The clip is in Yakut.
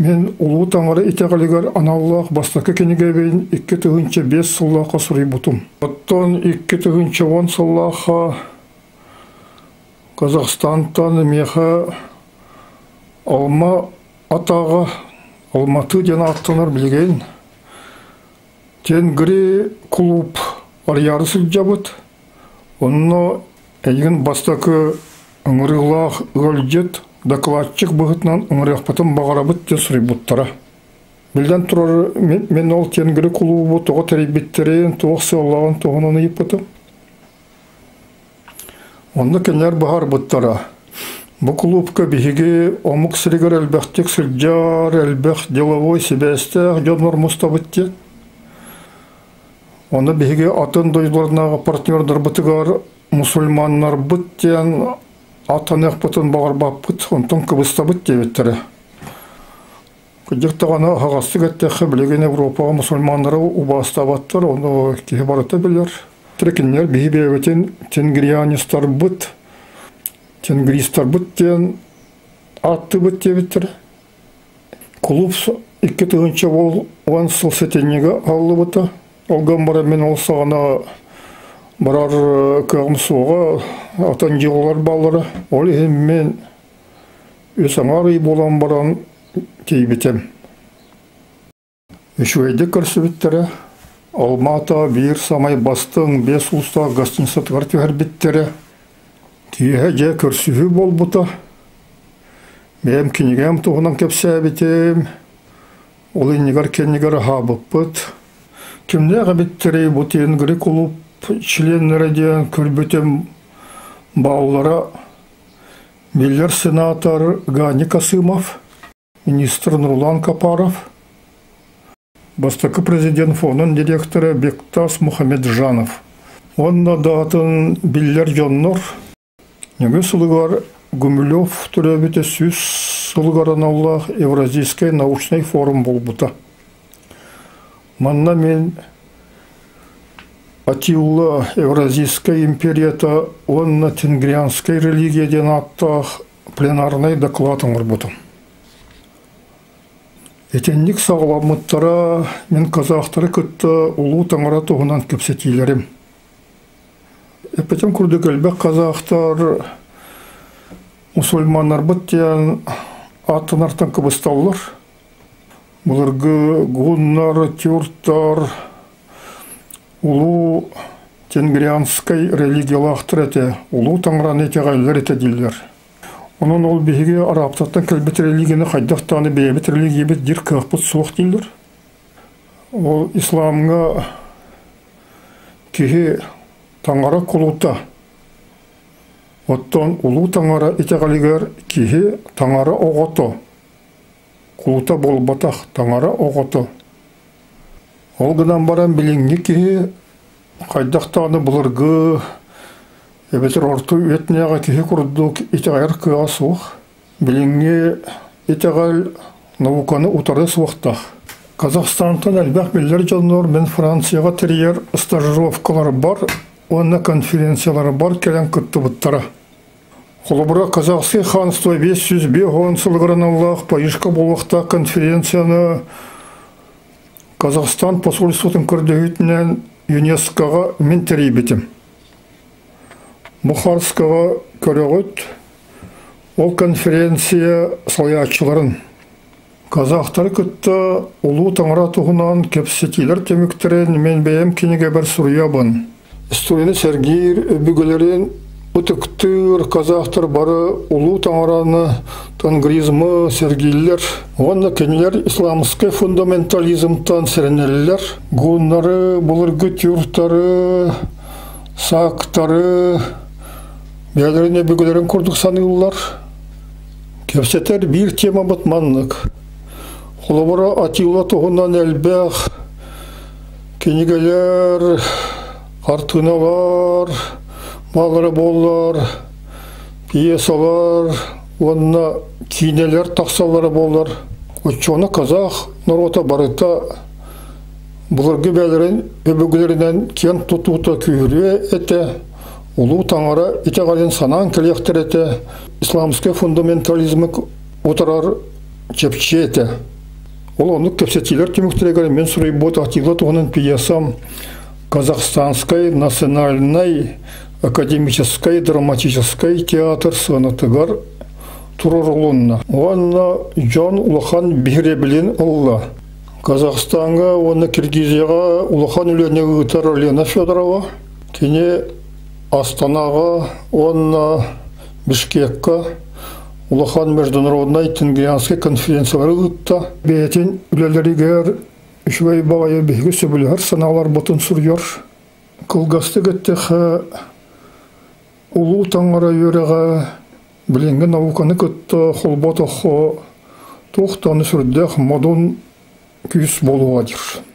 Мин Улуу Таҥара итэҕэлигэр аналлаах бастакы кинигэбин 2005 сыллаахха суруйбутум. Оттон 2010 сыллаахха Казахстантан миэхэ Алма Атаҕа Алматы диэн ааттанар билигин Тенгри кулууп арыйаары сылдьабыт. Онно эйигин бастакы ыҥырыылаах ыалдьыт, докладчик быһыытынан ыҥырыахпытын баҕарабыт диэн суруйбуттара. Биллэн турар, мин ол Тенгри кулуубу тоҕо тэрийбиттэрин, туох сыаллааҕын туһунан ыйыппытым. Онно кинилэр быһаарбыттара. Бу кулуупка биһиги омук сиригэр элбэхтик сылдьар, элбэх деловой сибээстээх дьоннор мустабыт диэн. Онно биһиги атын дойдуларынааҕы партнердарбытыгар мусульманнарбыт диэн аттаныахпытын баҕарбаппыт, онтон кыбыстабыт диэбиттэрэ. Кырдьык даҕаны аһаҕастык эттэххэ, билигин Европаҕа мусульманнары убаастаабаттар, ону киһи барыта билэр. Кинилэр биһи бэйэбитин тенгрианистарбыт, тенгристарбыт диэн ааттыыбыт диэбиттэрэ. Кулууп 2010 сыл сэтинньигэ аһыллыбыта. Ол гынан баран мин ол саҕана барар кыаҕым суоҕа, атын дьыалалар бааллара. Ол иһин мин үс аҥаар ый буолан баран тиийбитим. Үчүгэйдик көрсүбүттэрэ. Алма-Ата биир самай бастыҥ биэс уустаах гостиницатыгар түһэрбиттэрэ. Киэһэ дьэ көрсүһүү буолбута. Бэйэм кинигэм туһунан кэпсээбитим. Ол иннигэр-кэннигэр аһаабыппыт. Кимнээх эбиттэрий бу Тенгри кулууп чилиэннэрэ диэн көрбүтүм бааллара биллэр сенатор Гани Касымов, министр Нурлан Капаров, бастакы президент фондун директора Бектас Мухамеджанов уонна да атын биллэр дьоннор. Нөҥүө сылыгар Гумилев төрөөбүтэ 100 сылыгар аналлаах Евразийскай научнай форум буолбута. Манна мин Атилла Евразийскай империята уонна Тенгрианскай религия диэн ааттаах пленарнай доклад оҥорбутум. Итинник саҕаламмыттара мин казахтары кытта Улуу Таҥара туһунан кэпсэтиилэрим. Эппитим курдук элбэх казахтар мусульманнарбыт диэн ааттанартан кыбысталлар. Былыргы гуннар, тюрктар улуу тенгрианскай религиялаахтар этэ, улуу таҥараны итэҕэллэр этэ дииллэр. Онон ол биһиги арабтартан кэлбит религияны хайдах даҕаны бэйэбит религиябыт диир кыахпыт суох дииллэр. Ол исламҥа киһи таҥара кулута, оттон улуу таҥара итэҕэлигэр киһи таҥара оҕото, кулута буолбатах таҥара оҕото. Ол гынан баран билиҥҥи киһи хайдах даҕаны былыргы эбэтэр орто үйэтинээҕи киһи курдук итэҕэйэр кыаҕа суох. Билиҥҥи итэҕэл науканы утары суохтаах. Казахстантан элбэх биллэр дьоннор мин Францияҕа тэрийэр стажировкаларбар уонна конференцияларбар кэлэн кыттыбыттара. Холобура, Казахское ханство 505 сылыгар аналлаах Парижка буолуохтаах конференцияны Казахстан посольствотын көрдөһүүтүнэн ЮНЕСКОҕа мин тэрийбитим. Бухарскаҕа көрөҕүт, ол конференция салайааччыларын казахтары кытта Улуу Таҥара туһунан кэпсэтиилэр түмүктэрин мин бэйэм кинигэбэр суруйабын. Историяны сэргиир өбүгэлэрин ытыктыыр казахтар бары Улуу Таҥараны, тенгризмы сэргииллэр уонна кинилэр исламскай фундаментализмтан сэрэнэллэр. Гуннары, былыргы тюрктары, саактары бэйэлэрин өбүгэлэрин курдук саныыллар. Кэпсэтэр биир темабыт маннык. Холобура, Атилла туһунан элбэх кинигэлэр, хартыыналар, баалара буоллар, пьесалар уонна киинэлэр тахсаллара буоллар. Оччоҕуна казах норуота барыта былыргы бэйэлэрин өбүгэлэринэн киэн тутуута күүһүрүө этэ, улуу таҥара итэҕэлин санаан кэлиэхтэр этэ, исламскай фундаментализмы утарар чэпчиэ этэ. Ол оннук кэпсэтиилэр түмүктэригэр мин суруйбут Атила туһунан пьесам Казахстанскай национальнай академическай драматическай театр сыанатыгар туруорулунна. Уонна дьон улахан биһирэбилин ылла. Казахстаҥҥа уонна Киргизияҕа улахан үлэни ыытар Лена Федорова. Кини Астанаҕа уонна Бишкекка улахан международнай тенгрианскай конференциялары ыытта. Бэйэтин үлэлэригэр үчүгэй баҕайы биһиги сөбүлэһэр санааларбытын суруйар. Кылгастык эттэххэ, улуу таҥара үөрэҕэ билиҥҥи науканы кытта холботоххо туох даҕаны сүрдээх модун күүс буолуоҕа диир.